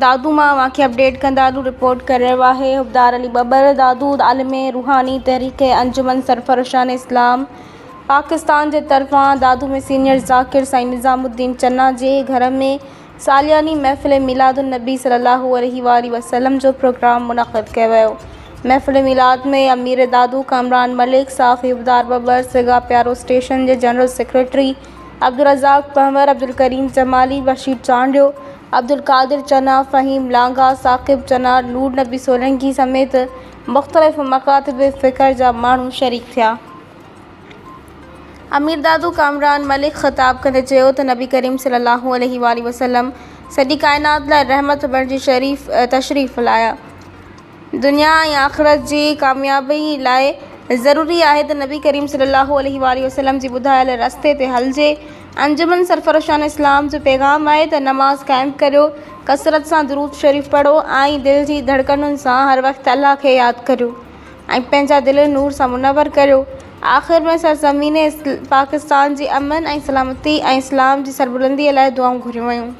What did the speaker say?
دادو مان اوهان کي اپڊيٽ ڪندا هلون رپورٽ ڪري رهيو آهي حبدار علي ٻٻر دادو عالم روحاني تحريڪ انجمن سرفروشان اسلام پاڪستان جي طرفان دادو ۾ سينيئر ذاڪر سائين نظام الدين چنا جي گهر ۾ سالياني محفل ميلاد النبي صلي الله عليه واٰله وسلم جو پروگرام منعقد ڪيو ويو. محفل ميلاد ۾ امير دادو ڪامران ملڪ، صحافي حبدار ٻٻر، سگا پيارو اسٽيشن جي جنرل سيڪريٽري عبدالرزاق پنهور، عبدالڪريم جمالي، بشير چانڊيو، عبدالقادر چنا، فهيم لانگاهه، ثاقب چنا، نور نبي سولنگي سميت مختلف مڪاتب فڪر جا ماڻهو شريڪ ٿيا. امير دادو ڪامران ملڪ خطاب ڪندي چيو ته نبي ڪريم صلي الله عليه واٰله وسلم سڄي ڪائنات لاء رحمت بڻجي شريف تشريف لايا. دنيا ۽ آخرت جي ڪاميابي لاء ضروري آهي ته نبي ڪريم صلي الله عليه واٰله وسلم جي ٻڌايل رستي تي هلجي. انجمن سرفروشان اسلام جو پيغام آهي ته نماز قائم ڪريو، ڪثرت سان درود شريف پڙهو ۽ دل جي ڌڙڪنن سان هر وقت الله کي ياد ڪريو. ۽ پنهنجا دل نور سان منور ڪريو. آخر ۾ سرزمين پاڪستان جي امن ۽ سلامتي ۽ اسلام جي سربلندي لاء دعائون گهريون ويون.